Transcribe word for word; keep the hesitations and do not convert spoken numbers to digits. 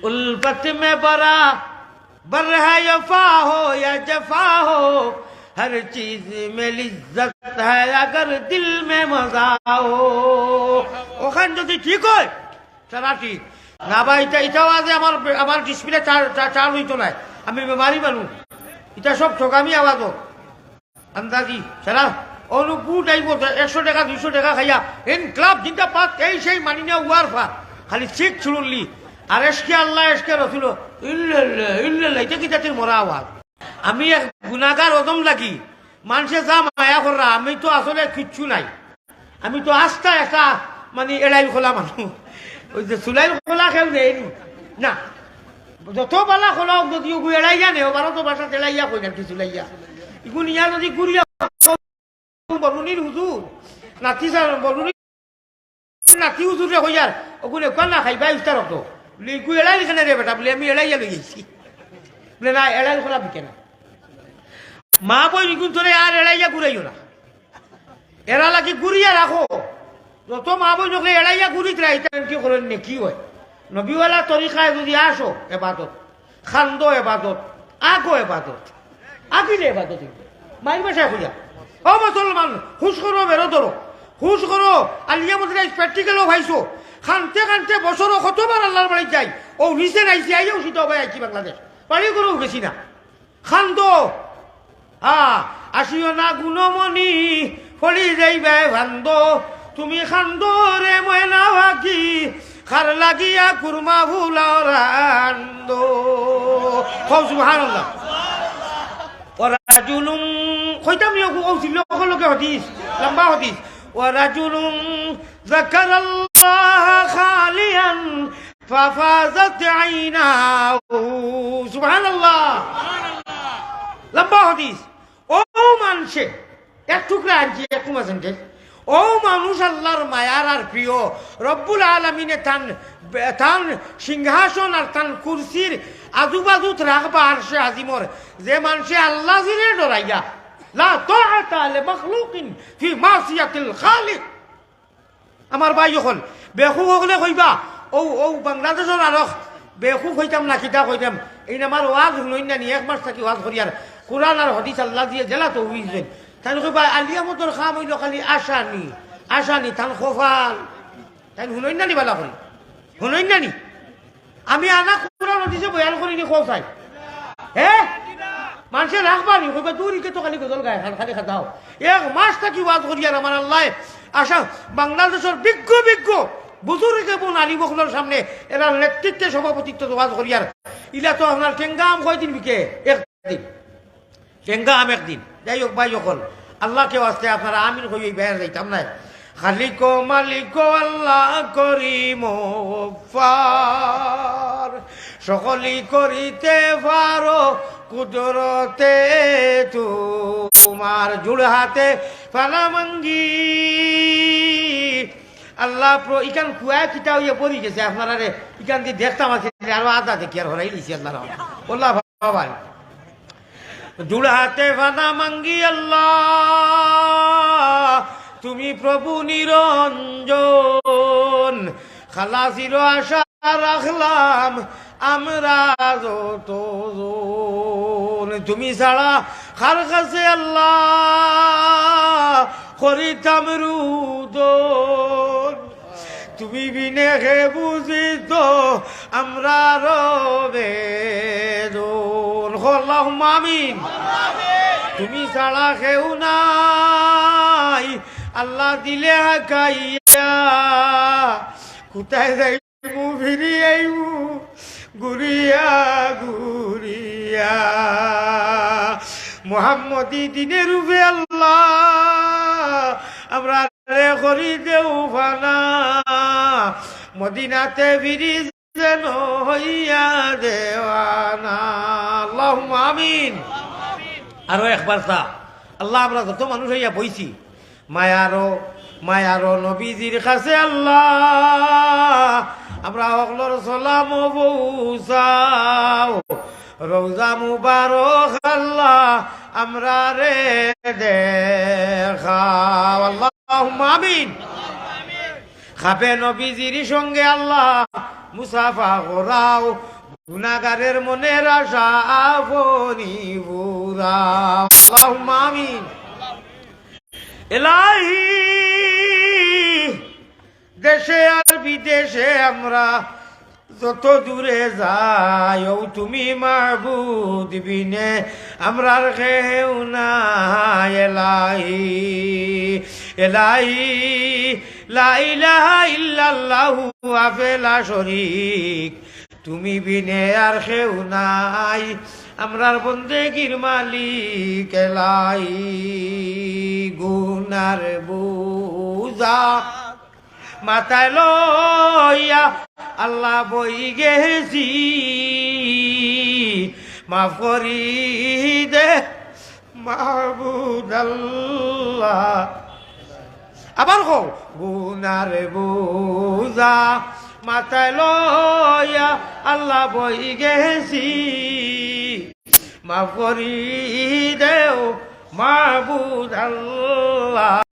الفت میں برابر ہے وفا ہو یا جفا ہو، ہر چیز میں لذت ہے اگر دل میں مزہ ہو۔ অখান যদি ঠিক অয়, সারা ঠিক। না বা ইটা, ইটা আওয়াজে আমার, আমার ডিসপ্লে চার-, চা-, চালু অইতো নায়। আমি বেমারি মানুষ। ইটা সব ঠকামি আওয়াজ। আন্দাজি, সারা অনু বুট আইবো, একশো টেকা, দুইশো টেকা খাইয়া, ইনকিলাব জিন্দাবাদ, এই সেই মানি না, উয়ার ফার। খালি শিখ ছুড়ুল্লি। আর এশকে আল্লাহ, এশকে রসুল, ইল্লাল্লাহ, ইল্লাল্লাহ, ইটা কি জাতির মরা আওয়াজ? আমি এক গুনাগার অধম লাগি, মানষে যা মায়া কররা, আমি তো আসলে কিচ্ছু নাই। আমি তো আস্তা একটা, মানে, এড়াইল খোলা মানুষ। ওই যে চুলাইল খোলা কেউ নেয়নি। না, যত বালা খোলা হোক, যদি ওগু এড়াইয়া নেও, ভারত ভাষা এড়াইয়া কই না, কি চুলাইয়া। ইগু নিয়া যদি ঘুরিয়া বরুণীর হুজুর, নাতি স্যার, বরুণীর নাতি হুজুরে কইয়ার, ওগুনে কোন না খাইবা ইফতার হতো। বলে, "ইগু এড়াইল কেনে রে বেটা?" বলে, "আমি এড়াইয়া লই আইছি।" বলে, "না, এড়াইল খোলা বিকে না।" মা বইন ইগুন তোরে আর এড়াইয়া ঘুরাইও না। এরা লাগি ঘুরিয়া রাখো। যত মা বইন ওকে এড়াইয়া ঘুরিত রাই, তার কি করেন নে, কি হয়? নবীওয়ালা তরিকায় যদি আসো, এবাদত। খান্দো এবাদত, আগো এবাদত, আগিলে এবাদত। মাইর বাসায় কইয়া, "ও মুসলমান, হুশ করো, বেরো ধরো, হুশ করো।" আলিয়া মাদ্রাজ প্র্যাকটিক্যালও পাইছো। খানতে খানতে বছরও কতবার আল্লাহর বাড়ি যাই, ও নিচে নাইছি, আইয়াও সিধা ভাই আইছি বাংলাদেশ, বাড়ি করেও গেছি না। খান্দো, হা, আসিও না গুণমণি, ফলি যাইবে ভান্দ। তুমি খান্দো রে ময়না পাখি, খার লাগিয়া কুরমা ফুলাও রান্দো। কও সুবহানাল্লাহ। ওয়া রাজুলুন, কইতাম নি, ও, ও ছিল, ওগুলোকে হাদিস, লম্বা হাদিস। ওয়া রাজুলুন যাকারাল্লাহা খালিয়ান ফাফাজাত আইনাহু। সুবহানাল্লাহ। লম্বা হাদিস। ও মানষে, এক টুকরা আনছি, এক কুমা সেন্টেন্স। ও মানুষ আল্লাহর মায়ার আর প্রিয়, রব্বুল আলামিনে তান, তান সিংহাসন আর তান কুরসির আজুবাজুত রাখবা আরশে আজিমর। যে মানষে আল্লাহ জিরে ডরাইয়া, লা তাআতা লি মাখলুকিন ফি মাসিয়াতিল খালিক। আমার ভাই অকল, বেকুব অকলে কইবা, ও, ও বাংলাদেশর আরক বেকুব কইতাম না, কিতা কইতাম, এই আমার ওয়াজ হুনইন না নি, এক মাস থাকি ওয়াজ করিয়ার, কোরআন আর হাদিস আল্লাহ দিয়া যেলা তৌফিক দিছইন। তাইন কইবা, আলিয়া মতর কাম অইলো খালি আসানি, আসানি, তান কপাল। তাইন হুনইন না নি বালা করি? হুনইন না নি? আমি আনা কোরআন হাদিসে বয়ান করি নি, কও চাই। হে? মানষে রাখবা নি, কইবা, "দূর, ইকে তো খালি গজল গায়, খান খালি খাদাও।" এক মাস থাকি ওয়াজ করিয়ার আমার আল্লাহ, আশা বাংলাদেশর বিজ্ঞ বিজ্ঞ বুজুর্গ এবং আলিম অকলর সামনে এরার নেতৃত্বে সভাপতিত্ব ওয়াজ করিয়ার। ইলা তো আপনার টেঙ্গা আম কয়দিন বিকে? একদিন। টেঙ্গা আম একদিন। যাই হোক ভাই অকল, আল্লাহকে ওয়াস্তে আপনারা আমিন কই, ওই বাইরে যাইতাম না। খালিক মালিক আল্লাহ করিম গফফার, সকলই করিতে পারো কুদরতে তোমার। জোড় হাতে পানা মাঙ্গি আল্লাহ প্র-, ইখান কুয়া কিতা অইয়া পড়ি গেছে আপনারারে, ইখান দি দেখতাম আছে, আরো আধা দেখি আর হরাই লিছি আল্লাহ রহমান। আল্লাহ বাবা। জোড় হাতে পানা মাঙ্গি আল্লাহ, তুমি প্রভু নিরঞ্জন, খালাসির আশা রাখলাম আমরা যতজন। তুমি ছাড়া কার কাছে আল্লাহ করিতাম রুদন, তুমি বিনে কে বুঝিত আমরার বেদন। আল্লাহুম্মা আমিন। তুমি ছাড়া কেউ নাই, আল্লাহ দিলে হাকাইয়া। কোথায় যাইমু ফিরি আইমু ঘুরিয়া ঘুরিয়া। মোহাম্মদী দিনের উপরে আল্লাহ আমরা রে করি দেও ফানা, মদিনাতে ফিরি যেন হইয়া দেওয়ানা। আল্লাহুম্মা আমিন। আরো একবার চা। আল্লাহ, আমরা যত মানুষ হইয়া বইছি, মায়ারো, মায়ারো নবীজির কাছে আল্লাহ, আমরা হকলর সালাম পৌঁছাও। রওজা মুবারক আল্লাহ, আমরা রে দেখাও। আল্লাহুম্মা আমিন। খাবে নবীজির সঙ্গে আল্লাহ মুসাফা করাও, গুনাগারের মনের আশা আপনি পুরাও। আল্লাহুম্মা আমিন। এলাহি, দেশে আর বিদেশে আমরা যত দূরে যাই, ও তুমি মাবুদ বিনে আমরার কেউ নাই। এলাহি, এলাহি, লা ইলাহা ইল্লাল্লাহু ওয়াহদাহু লা শরীক, তুমি বিনে আর কেউ নাই, আমরার বন্দেগির মালিক। এলাহি, গুনার বুঝা মাথায় লইয়া আল্লাহ বই গেছি, মাফ করি দে মাবুদ আল্লাহ। আবার কও, গুনার বুঝা মাথায় লইয়া আল্লাহ বই গেছি, মাফ করি দেও মাবুদ আল্লাহ।